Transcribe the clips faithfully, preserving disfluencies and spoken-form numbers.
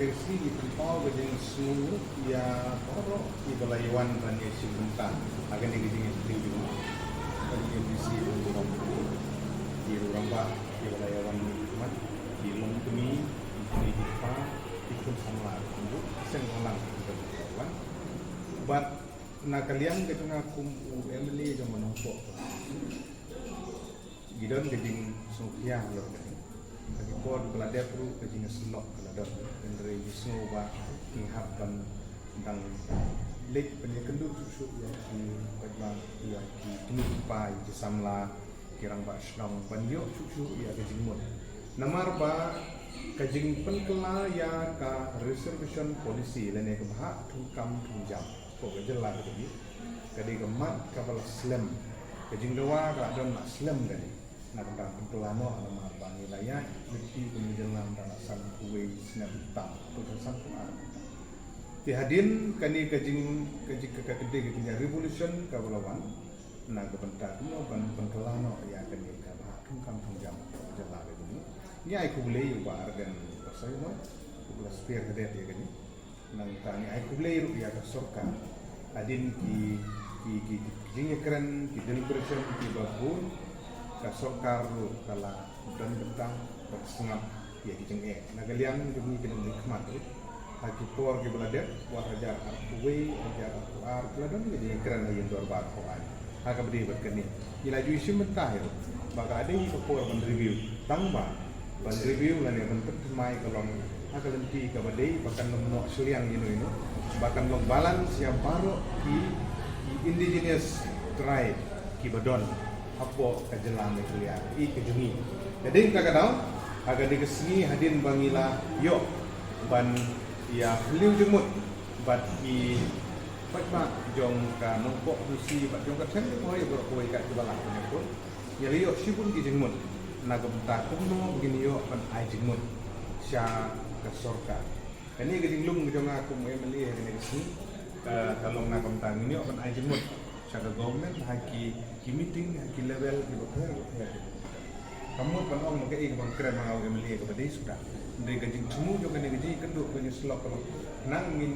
Shisha ngi pynpaw ka jingsngewnguh ïa baroh kiba la ïawan ban ïashim bynta ha kane ka jingïakhlieh jong ngi. Ka jong ka M D C Dhon Burom, ki rangbah kiba la ïawan, ki longkmie, ki kmie ki kpa, ki khun samla, ki seng bhalang kiba la ïawan. Bad na ka liang ka jong nga kum u M L A jong ka Nongpoh, ngi don ka jingsngewkhia halor kane. Ha ki por ba la dep ruh ka jingïasyllok ka la don, hynrei ngi sngew ba ngi hap ban dang leit ban ïakynduh shuh shuh ïa ki paidbah, ïa ki kmie ki kpa, ïa ki samla, ki rangbah shnong ban ïoh shuh shuh ïa ka jingmut. Namar ba ka jingpynkylla ïa ka reservation policy lane ka bhah thungkam thungjam hapoh ka jylla ka jong ngi, ka dei ka mat kaba la slem. Ka jingdawa ka la don la slem kane. Na ka bynta pynkylla noh namar ba ngi la ïaid lynti kum ka jylla mynta la san phew wei snem tam, to san phew ar. Te hadien kane ka jing, ka jing, ka, ka, ka dei ka jing revolution kaba la wan na ka bynta kumno ban pynkylla noh ïa kane ka bhah thungkam thungjam ka jylla ka jong ngi. Ngi ai khublei ïa u Bah Ardent Basaiawmoit uba la spearhead ïa kane. Nangta ngi ai khublei ruh ïa ka sorkar hadien ki, ki, ki, ki jingïakren, ki deliberation kiba bun, ka sorkar ruh ka la don bynta ban sngap ïa ki jingeh. Na ka liang jong ngi ki nongmihkhmat ruh, ha ki por kiba la dep, wat hajar arphew wei, hajar arphew ar, ki la don ki jingïakren ha ïing dorbar hawai. Ha kaba ïadei bad kane, ngi la ju ïashim bynta hi ruh ba ka la dei ka por ban review. Tang ba ban review lane ban pynthymmai ka long ha ka lynti kaba dei, ba kan ym noh shiliang ïano ïano, ba kan long balance ïa baroh ki, ki indigenous tribe kiba don hapoh ka jylla Meghalaya, i ka jong ngi. Ka dei kata ka daw, ha kane ka sngi hadien ba ngi la ïoh ban ïa phylliew jingmut bad ki paidbah jong ka Nongpoh Khasi bad jong ka Them Ri Bhoi baroh kawei ka kiba la pynïakhun. Ngi la ïoh shibun ki jingmut na ka bynta kumno ba ngin ïoh ban ai jingmut sha ka sorkar. Kane ka jinglum ka jong nga kum u M L A ha kane ka sngi ka, ka long na ka bynta ngin ïoh ban ai jingmut sha ka government ha ki, ki meeting, ha ki level kiba pher bapher. Kam mut ban ong ba kaei kaba nga kren ma nga u M L A kaba dei suda. Hynrei ka jingthmu jong kane ka jingïakynduh, ka jingïasyllok ka long khnang ngin,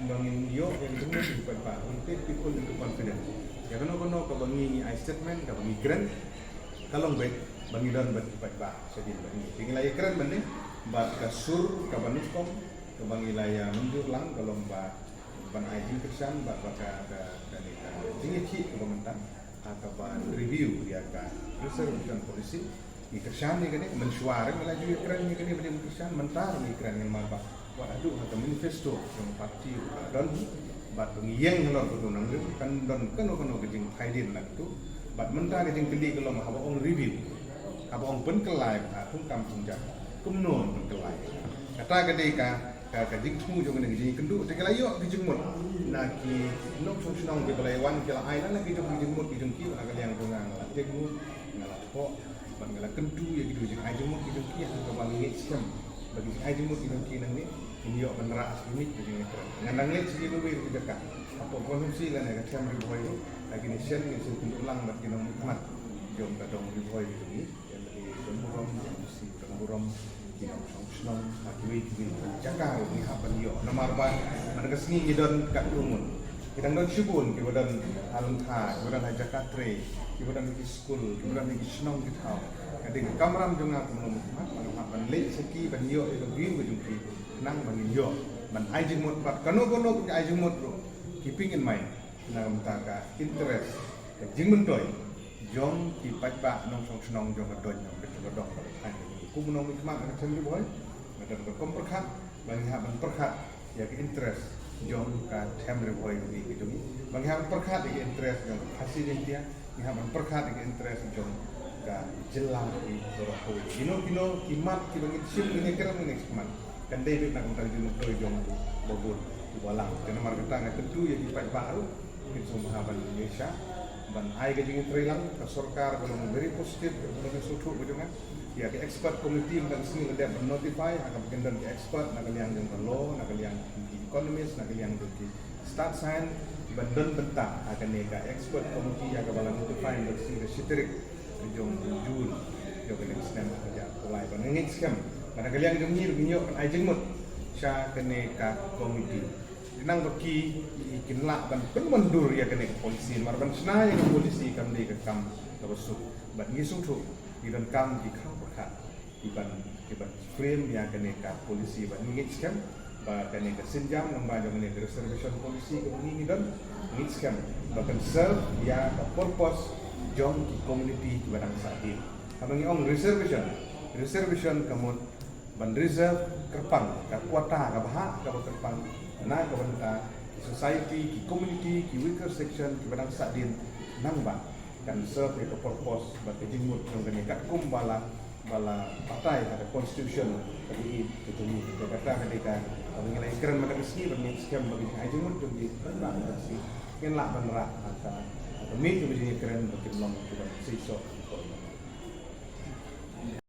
ba ngin ïoh ïa ka jingmut jong ki paidbah, ngin peit people into confidence. Ïa kano kano kaba ngi, ngi ai statement, kaba ngi kren, ka long beit ba ngi don bad ki paidbah shadien bad ngi. Te ngi la ïakren mynne bad ka sur kaba nyngkong kaba ngi la ïa mynjur lang ka long ba ban ai jingkyrshan bad ba ka, ka, ka, ka jingïakhih kaba mynta ha kaba review ïa ka reservation policy. Ngi kyrshan ïa kane, mynshuwa ruh ngi la ju ïakren ïa kane, ba dei ngi kyrshan, mynta ruh ngi kren, namar ba wat haduh ha ka manifesto jong ka party ruh ka la don, bad ba ngi ïeng halor katu, nang ruh kan don kano kano ka jingphaidien na katu. Bad mynta ka jingkylli ka long, haba ong review, haba ong pynkylla ïa ka thungkam thungjam, kumno pynkylla? Kata ka dei ka, ka, ka jingthmu jong kane ka jingïakynduh. Te ki la ïoh ki jingmut na ki nongshong shnong kiba la ïawan, ki la ai la ki jong ki jingmut ki jong ki. Na ka liang jong nga, nga la tip, nga la thoh bad nga la kyntu ïa kitu ki jingai jingmut ki jong ki, ha kaba ngi ngeit skhem ba ki jingai jingmut ki jong ki nangne kin ïoh ban rah sha ki miej ka jingïakren. Ngan dang leit sha kiwei kiwei ki jaka hapoh constituency lane ka Them Ri Bhoi, ha kine ki sien, ngin sa ïakynduh lang bad ki nongmihkhmat jong ka dong Ri Bhoi ki jong ngi. Ki M L A Dhon Burom, ki M C Dhon Burom, ki nongshong shnong ha kiwei kiwei ki jaka ruh ngi hap ban ïoh. Namar ba man ka sngi ngi don katto katne ngut. Ki dang don shibun kiba don ha lyngkha, kiba don ha jaka trei, kiba don ha ki skul, kiba don ha ki shnong ki thaw. Ka dei ka kamram jong nga kum u nongmihkhmat, ba nga hap ban leit sha ki ban ïoh ïa ka view ka jong ki, khnang ba ngin ïoh ban ai jingmut bad kano kano ka ai jingmut ruh, keeping in mind, na ka bynta ka interest, ka jingmyntoi jong ki paidbah nongshong shnong jong ka doiñ, jong ka, jong ka dong ka thaiñ. Kum u nongmihkhmat na ka Them Ri Bhoi, nga don ka rukom pyrkhat ba ngi hap ban pyrkhat ïa ka interest jong ka Them Ri Bhoi ka jong ngi, ba ngi hap ban pyrkhat ïa ka interest jong ka Khasi Jaiñtia, ngi hap ban pyrkhat ïa ka interest jong ka jylla ka jong ngi baroh kawei. Kino kino ki mat kiba ngin shim, ngin ïakren, ngin ïakren, kan dei beit na ka bynta ka jingmyntoi jong u babun u balang. Te namar kata nga kyntu ïa ki paidbah ruh, kin sngewbha ban ïaishah ban ai ka jingïatreilang. Ka sorkar ka long very positive, ka long ka sngewthuh ka jong nga. Ïa ka expert committee mynta ka sngi la dep ban notify, ha kaba kin don ki expert na ka liang jong ka law, na ka liang jong ki economist, na ka liang jong ki stad science, ban don bynta ha kane ka expert committee ïa kaba la notify mynta ka sngi ka shi tarik jong u June jong kane ka snem ka jong ngi. Ba nga ngeit skhem ba na ka liang jong ngi ruh ngin ïoh ban ai jingmut sha kane ka committee. Nang ba ki kin lah ban pynmyndur ïa kane ka policy, mar ban shna ïa ka policy kam dei ka kam kaba suk. Bad ngi sngewthuh ngi donkam ki khang pyrkhat kiban kiban frame ïa kane ka policy. Bad ngi ngeit skhem ba kane ka sienjam namba jong kane ka reservation policy kaba ngi ngi don, ngi ngeit skhem ba kan serve ïa ka purpose jong ki community kiba dang sahdien. Haba ngi ong reservation, reservation ka mut ban reserve kyrpang, ka quota kaba hap kaba kyrpang na ka bynta ki society, ki community, ki weaker section kiba dang sahdien, nangba kan serve ïa ka purpose bad ka jingmut jong kane, katkum ba la ba la batai ha ka constitution ka dei ka jong ngi. Kata ka dei ka, kaba ngi la ïakren mynta ka sngi, ba ngi skhem ba ngi ai jingmut jong ngi, ba ngi ngin lah ban rah ha ka, ha ka mih kaba ngi ïakren ba kin long kiba seisoh.